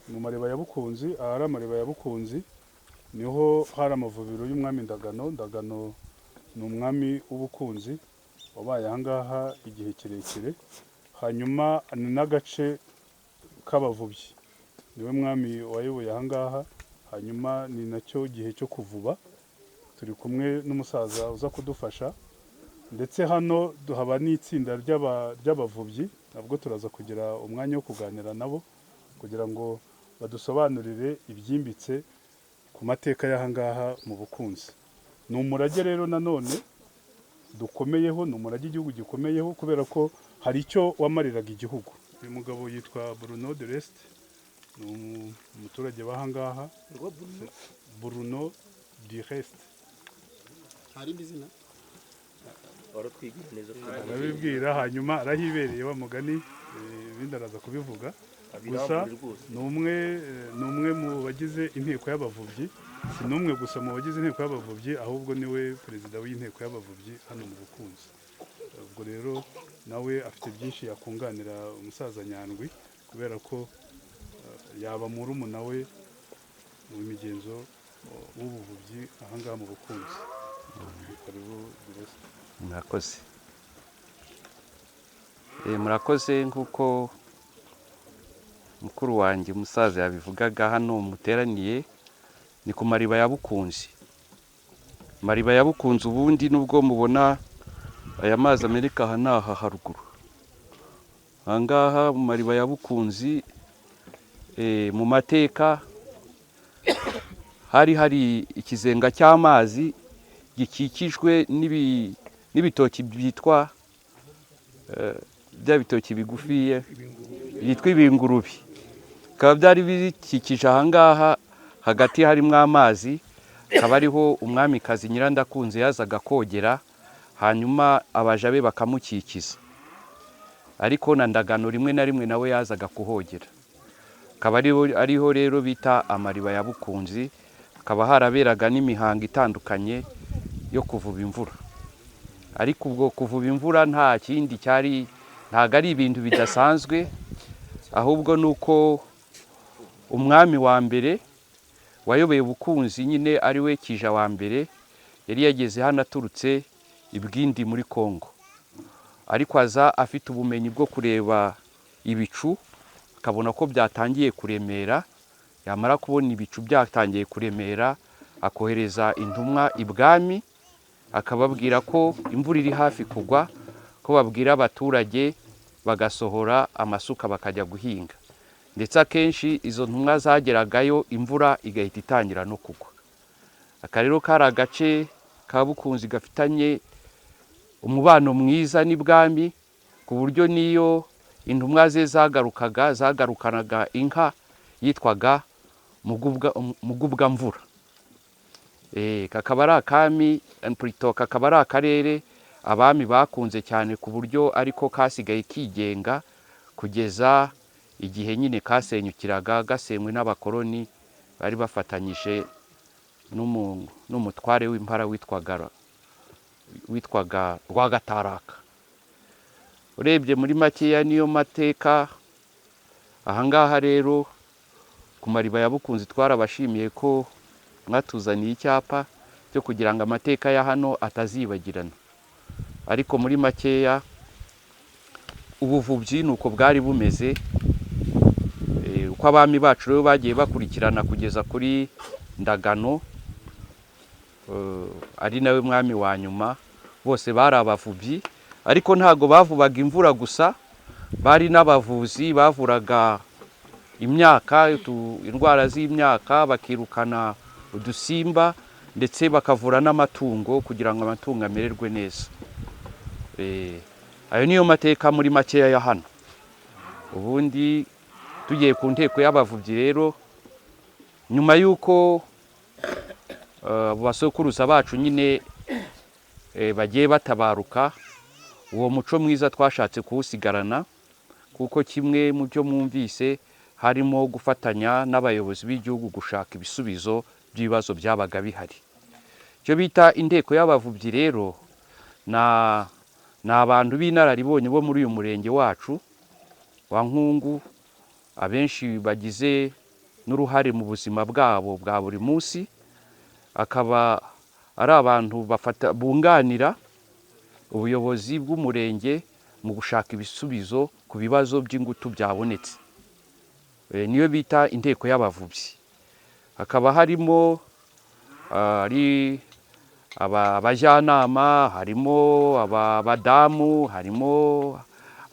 Mu Mariba ya Bukunzi, ahari amariba ya Bukunzi niho hari amavubiro y'umwami Ndagano. Ndagano ni umwami w'Ubukunzi wabaye ahangaha igihe kirekire, hanyuma ni n'agace k'abavubyi, niwe mwami wayoboye ahangaha, hanyuma ni nacyo gihe cyo kuvuba. Turi kumwe n'umusaza uza kudufasha, ndetse hano duhaba n'itsinda ry'abavubyi, nabwo turaza kugira umwanya wo kuganira nabo kugira ngo badusobanurire ibyimbitse ku mateka y'ahangaha mu Bukunzi. Ni umurage rero nanone dukomeyeho, ni umurage igihugu gikomeyeho kubera ko hari icyo wamariraga igihugu. Uyu mugabo yitwa Bruno de Rest, ni umuturage w'ahangaha. Ngo Bruno? Bruno du Rest. Hari indi zina? Waratwigira neza. Arabibwira hanyuma, arahibereye wa mugani, ibindi araza kubivuga. Gusa Abirambure rwose. Ni umwe mu bagize inteko y'abavubyi. Si n'umwe gusa mu bagize inteko y'abavubyi, ahubwo niwe perezida w'inteko y'abavubyi hano mu Bukunzi. Ubwo rero nawe afite byinshi yakunganira umusaza Nyandwi, kubera ko yaba murumuna we mu migenzo w'ubuvubyi ahangaha mu Bukunzi. Karibu, Direste. Murakoze. Murakoze. Nk'uko mukuru wanjye umusaza yabivugaga, hano muteraniye ni ku Mariba ya Bukunzi. Mariba ya Bukunzi, ubundi nubwo mubona aya mazi ameneka aha n'aha haruguru, aha ngaha mu Mariba ya Bukunzi, mu mateka hari hari ikizenga cy'amazi gikikijwe n'ibitoki byitwa bya bitoki bigufiye byitwa ibingurubi, bikaba byari bikikije aha ngaha. Hagati harimo amazi, akaba ariho umwamikazi Nyirandakunze yazaga kogera, hanyuma abaja be bakamukikiza. Ariko na Ndagano rimwe na rimwe nawe yazaga kuhogera. Akaba ariho rero bita Amariba ya Bukunzi, hakaba haraberaga n'imihango itandukanye yo kuvuba imvura. Ariko ubwo kuvuba imvura nta kindi cyari, ntabwo ari ibintu bidasanzwe, ahubwo ni uko umwami wa mbere wayoboye Ubukunzi nyine, ari we Kija wa mbere, yari yageze hano aturutse i Bwindi muri Kongo, ariko aza afite ubumenyi bwo kureba ibicu, akabona ko byatangiye kuremera. Yamara kubona ibicu byatangiye kuremera, akohereza intumwa ibwami, akababwira ko imvura iri hafi kugwa, ko babwira abaturage bagasohora amasuka bakajya guhinga. Ndetse akenshi izo ntumwa zageragayo imvura igahita itangira no kugwa. Aka rero kari agace ka Bukunzi gafitanye umubano mwiza n'ibwami, ku buryo n'iyo intumwa ze zagarukaga, zagarukanaga inka yitwaga Mugubwamvura. Kakaba ari akami plutôt, kakaba ari akarere abami bakunze cyane, ku buryo ariko kasigaye kigenga kugeza igihe nyine kasenyukiraga, gasenywe n'abakoloni bari bafatanyije n'umutware w'Impara witwaga Rwagataraka. Urebye muri makeya niyo mateka ahangaha. Rero ku Mariba ya Bukunzi twarabashimiye ko mwatuzaniye icyapa cyo kugira ngo amateka ya hano atazibagirana. Ariko muri makeya ubuvubyi ni uko bwari bumeze. Uko abami bacu rero bagiye bakurikirana kugeza kuri Ndagano, ari nawe mwami wa nyuma, bose bari abavubyi. Ariko ntabwo bavubaga imvura gusa, bari n'abavuzi, bavuraga imyaka, indwara z'imyaka, bakirukana udusimba, ndetse bakavura n'amatungo kugira ngo amatungo amererwe neza. Ayo niyo mateka muri makeya ya hano. Ubundi tugiye ku nteko y'abavubyi rero, nyuma y'uko basokuruza bacu nyine bagiye batabaruka, uwo muco mwiza twashatse kuwusigarana, kuko kimwe mu byo mwumvise harimo gufatanya n'abayobozi b'igihugu gushaka ibisubizo by'ibibazo byabaga bihari. Icyo bita inteko y'abavubyi rero ni abantu b'inararibonye bo muri uyu murenge wacu wa Nkungu, abenshi bagize n'uruhare mu buzima bwabo bwa buri munsi. Akaba ari abantu bafata bunganira ubuyobozi bw'umurenge mu gushaka ibisubizo ku bibazo by'ingutu byabonetse. Niyo bita inteko y'abavubyi. Hakaba harimo ari abajyanama, harimo abadamu, harimo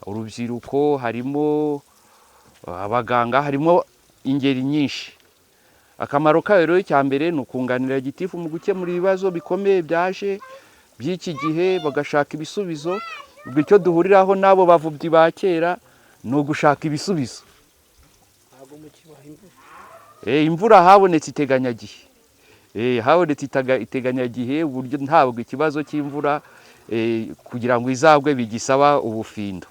urubyiruko, harimo abaganga, harimo ingeri nyinshi. Akamaro kayo rero, icya mbere ni ukunganira gitifu mu gukemura ibibazo bikomeye byaje by'iki gihe, bagashaka ibisubizo. Ubwo icyo duhuriraho n'abo bavubyi ba kera ni ugushaka ibisubizo. Ntabwo mukibaha imvura? Imvura habonetse iteganyagihe. Habonetse iteganyagihe, uburyo ntabwo ikibazo cy'imvura kugira ngo izagwe bigisaba ubufindo.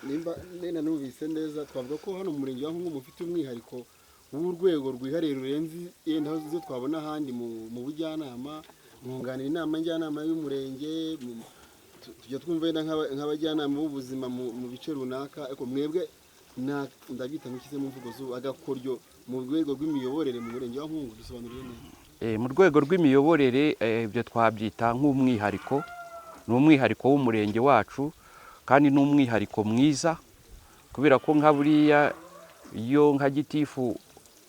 Nimba nena numvise neza, twavuga ko hano mu murenge wa Nkungu mufite umwihariko w'urwego rwihariye rurenze yenda aho izo twabona ahandi mu bujyanama, mwunganira inama njyanama y'umurenge. Tujya twumva yenda nk'abajyanama b'ubuzima mu bice runaka, ariko mwebwe ndabyita ngo mu mvugo z'ubu agakoryo mu rwego rw'imiyoborere mu murenge wa Nkungu. Dusobanurire neza. Mu rwego rw'imiyoborere, ibyo twabyita nk'umwihariko, ni umwihariko w'umurenge wacu kandi ni umwihariko mwiza, kubera ko nka buriya iyo nka gitifu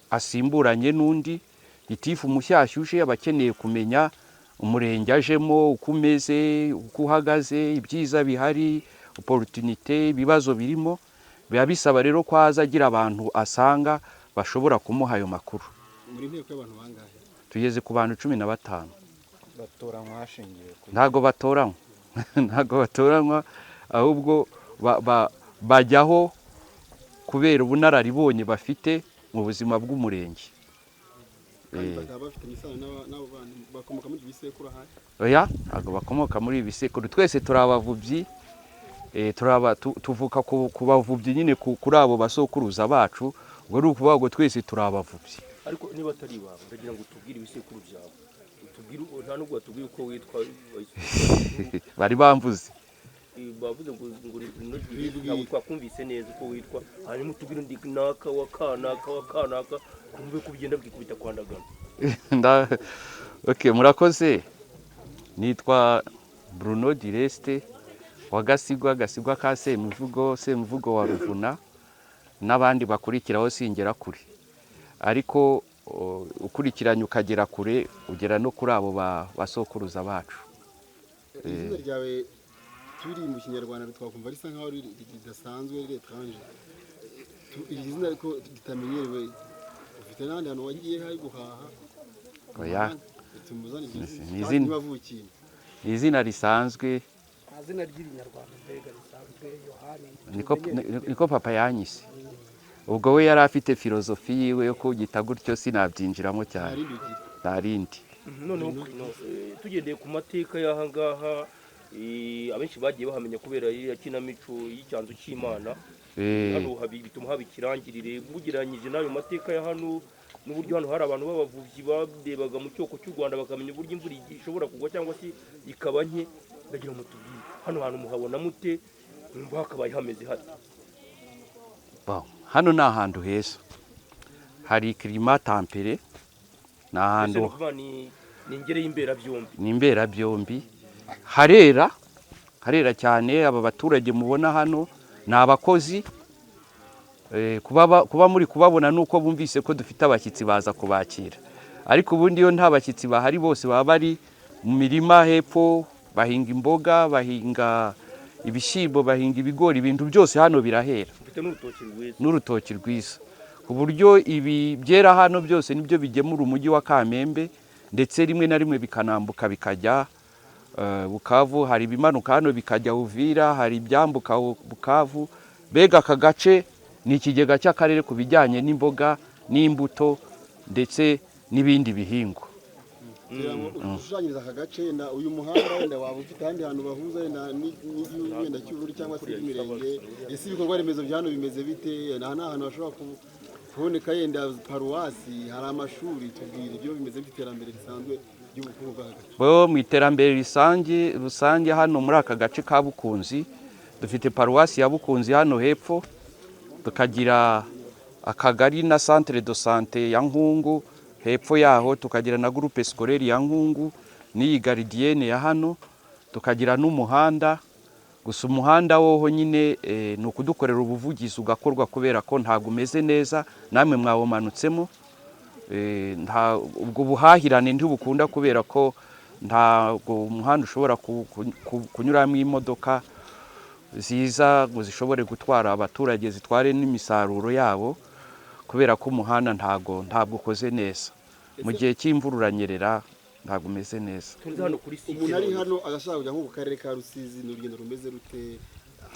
asimburanye n'undi gitifu mushyashya uje, aba akeneye kumenya umurenge ajemo uko umeze, uko uhagaze, ibyiza bihari, opportunité, ibibazo birimo. Biba bisaba rero ko aza agira abantu asanga bashobora kumuha ayo makuru. Muri inteko y'abantu bangahe? Tugeze ku bantu 15. Batoranywa hashingiwe ku Ntago batoranywa, ntago batoranywa, ahubwo bajyaho kubera ubunararibonye bafite mu buzima bw'umurenge. Kandi bakaba bafitanye isano n'abo bantu bakomoka muri ibyo bisekuru ahari? Oya, ntabwo bakomoka muri ibi bisekuru. Twese turi abavubyi, tuvuka ku bavubyi nyine, kuri abo basokuruza bacu. Ubwo ni ukuvuga ngo twese turi abavubyi. Ariko niba atari iwawe, ndagira ngo utubwire ibisekuru byawe, utubwire. Nta nubwo watubwiye uko witwa. Bari bamvuze. Bavuze ngo ntabwo twakumvise neza uko witwa. Hanyuma utubwire undi naka wa kanaka wa kanaka, kumve ko ugenda bwikubita kwa Ndagano. Okay, murakoze. Nitwa Bruno Direste wa Gasigwa, Gasigwa ka Semuvugo, Semuvugo wa Ruvuna n'abandi bakurikiraho, singera kure. Ariko ukurikiranye ukagera kure, ugera no kuri abo basokuruza bacu. Izina ryawe turi mu kinyarwanda twakumva risa nkaho ridasanzwe, riri étrange. Iri zina ariko ritamenyerewe, ufite n'ahandi hantu wagiye hari guhaha? Oya. Tumuzane iryo Ni zina izina. niba wavukiye. Ni izina risanzwe. Nta zina ry'irinyarwanda mbega risanzwe, Yohani? Niko papa yanyise. Ubwo we yari afite filozofi yiwe yo kugita gutyo, sinabyinjiramo Nta cyane. rindi ugira? Nta rindi. Noneho tugendeye ku mateka y'aha ngaha, abenshi bagiye bahamenya kubera iriya kinamico y'Icyanzu cy'Imana. Hano bituma haba ikirangirire. Mugereranyije n'ayo mateka ya hano n'uburyo hano hari abantu b'abavubyi barebaga mu cyoko cy'u Rwanda bakamenya uburyo imvura ishobora kugwa cyangwa se ikaba nke, ndagira ngo mutubwire hano hantu muhabona mute, mwumva hakabaye hameze hate? Bon, hano ni ahantu heza hari climat tempéré, ni Mbese ahantu ni ukuvuga ni ingere y'imberabyombi. Ni imberabyombi, harera, harera cyane. Aba baturage mubona hano ni abakozi. Kuba muri kubabona nuko bumvise ko dufite abashyitsi baza kubakira, ariko ubundi iyo nta bashyitsi bahari bose baba bari mu mirima hepfo, bahinga imboga, bahinga ibishyimbo, bahinga ibigori, ibintu byose hano birahera. Mufite n'urutoki rwiza. N'urutoki rwiza, ku buryo ibi byera hano byose nibyo bigemura umujyi wa Kamembe, ndetse rimwe na rimwe bikanambuka bikajya Bukavu. Hari ibimanuka hano bikajya Uvira, hari ibyambuka Bukavu. Mbega aka gace ni ikigega cy'akarere ku bijyanye n'imboga n'imbuto ndetse n'ibindi bihingwa. Kugira ngo udushushanyirize aka gace, wenda uyu muhanda wenda waba ufite ahandi hantu bahuza wenda n'igihugu wenda cy'Uburundi cyangwa se n'imirenge. Ese ibikorwa remezo bya hano bimeze bite? Aha ni ahantu hashobora kuboneka yenda paruwasi, hari amashuri. Tubwire ibyo bimeze bite, iterambere risanzwe ry'ubukungu bw'aka gace. Bo mu iterambere rusange hano muri aka gace ka Bukunzi, dufite paruwasi ya Bukunzi hano hepfo, tukagira Akagari na centre de santé ya Nkungu, hepfo yaho tukagira na groupe scolaire ya Nkungu n'iyi gardienne ya hano, tukagira n'umuhanda. Gusa umuhanda woho nyine ni ukudukorera ubuvugizi ugakorwa, kubera ko ntabwo umeze neza, namwe mwawumanutsemo. Ubwo buhahirane ntibukunda kubera ko ntabwo umuhanda ushobora kunyuramo imodoka ziza ngo zishobore gutwara abaturage, zitware n'imisaruro yabo, kubera ko umuhanda ntabwo ukoze neza. Mu gihe cy'imvura uranyerera, ntabwo umeze neza. Tuzi hano kuri site Umuntu ari none. hano agashaka kujya nko ku karere ka Rusizi, ni urugendo rumeze rute?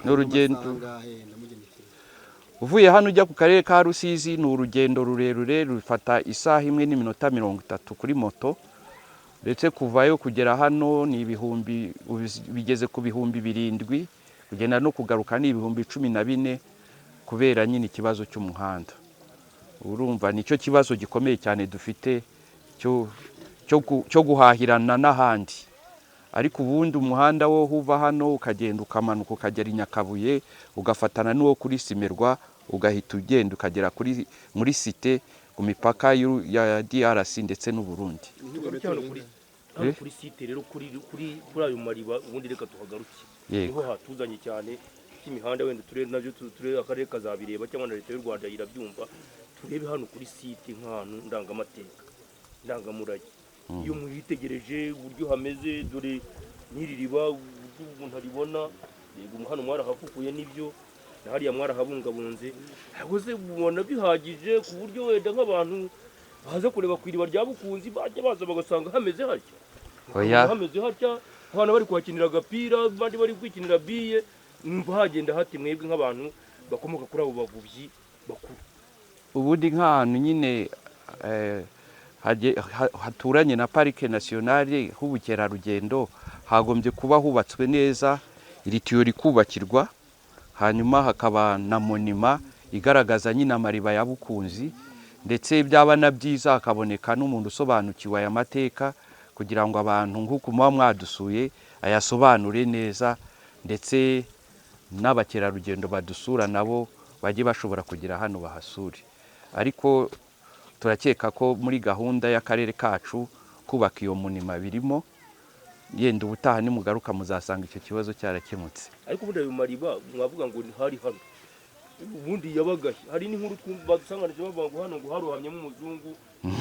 Ni urugendo- Amasaha angahe ndamugendekeye? Uvuye hano ujya ku karere ka Rusizi ni urugendo rurerure, rufata isaha 1 n'iminota 30 kuri moto. Ndetse kuvayo kugera hano ni ibihumbi, bigeze ku 7000. Kugenda no kugaruka ni 14,000, kubera nyine ikibazo cy'umuhanda. Urumva nicyo kibazo gikomeye cyane dufite cyo guhahirana n'ahandi. Ariko ubundi umuhanda wo uva hano ukagenda ukamanuka ukagera i Nyakabuye, ugafatana n'uwo kuri Simerwa, ugahita ugenda ukagera muri site ku mipaka ya DRC ndetse n'u Burundi. Tugaruke hano kuri site rero, kuri ayo mariba. Ubundi reka tuhagaruke. Yego. Niho hatuzanye cyane. Cy'imihanda wenda uturere nabyo turere, akarere kazabireba cyangwa na leta y'u Rwanda irabyumva. Turebe hano kuri site nk'ahantu ndangamateka, ndangamurage. Iyo muhitegereje uburyo hameze, dore n'iri riba uburyo umuntu aribona. Yego, hano mwarahafukuye n'ibyo, na hariya mwarahabungabunze. Ntabwo se mubona bihagije ku buryo wenda nk'abantu baza kureba ku iriba rya Bukunzi bajya baza bagasanga hameze hatya? Oya. Hameze hatya, abana bari kuhakinira agapira, abandi bari kwikinira biye. Mwumva hagenda hati mwebwe nk'abantu bakomoka kuri abo bavubyi bakuru? Ubundi nk'ahantu nyine haturanye na parike nationale h'ubukerarugendo, hagombye kuba hubatswe neza, iri tiyo rikubakirwa, hanyuma hakaba na monument igaragaza nyine amariba ya Bukunzi. Ndetse byaba na byiza hakaboneka n'umuntu usobanukiwe aya mateka, kugira ngo abantu nk'uku muba mwadusuye ayasobanure neza, ndetse n'abakerarugendo badusura nabo bajye bashobora kugera hano bahasure. Ariko turakeka ko muri gahunda y'akarere kacu kubaka iyo monument birimo. Yenda ubutaha nimugaruka muzasanga icyo kibazo cyarakemutse. Ariko ubundi ayo mariba mwavuga ngo ni hari hano, ubundi yabaga he? Hari n'inkuru twumva badusanganije bavuga ngo hano ngo harohamyemo umuzungu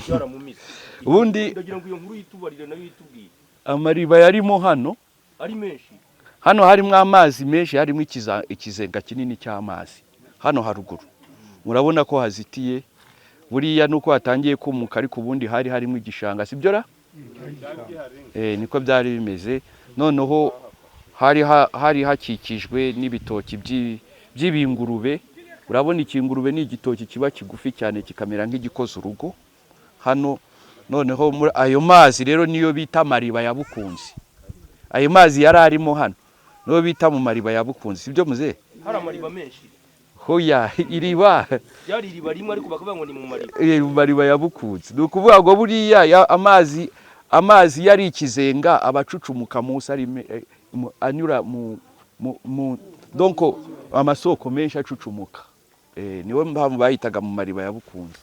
byaramumize. Ndagira ngo iyo nkuru yitubarire nayo yitubwire. Amariba yarimo hano ari menshi. Hano harimo amazi menshi, harimo ikizenga kinini cy'amazi. Hano haruguru murabona ko hazitiye, buriya nuko hatangiye kumuka, ariko ubundi hari harimo igishanga, sibyo ra? Niko byari bimeze. Noneho hari hakikijwe n'ibitoki by'ibingurube. Urabona ikingurube ni igitoki kiba kigufi cyane, kikamera nk'igikoze urugo hano. Noneho muri ayo mazi rero niyo bita amariba ya Bukunzi. Ayo mazi yari arimo hano niyo bita mu mariba ya Bukunzi, sibyo muzehe? Hari amariba menshi. Hoya, iriba Ryari iriba rimwe, ariko bakavuga ngo ni mu mariba. Mu mariba ya Bukunzi. Ni ukuvuga ngo buriya amazi yari ikizenga, aba acucumuka munsi, ari anyura mu donc amasoko menshi acucumuka. Niwe mpamvu bayitaga mu mariba ya Bukunzi.